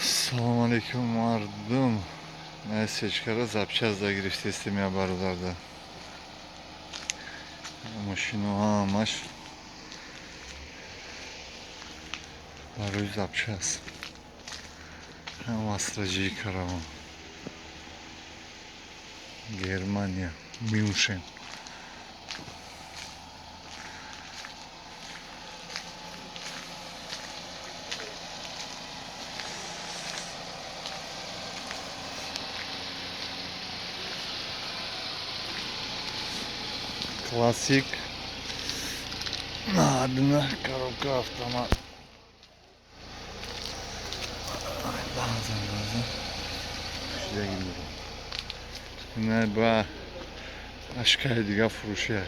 Салом алейкум, мардум. Сечкара запчасть да гирифтестем, я бародарда. Мошино ҳамаш барои запчасть. Ҳам Астра Джи караван. Германия, Мюнхен. Классик. Одна коробка, автомат. Баъзан баъзан шидаги мебарам. Ина ба ашкаи дига фурӯшия.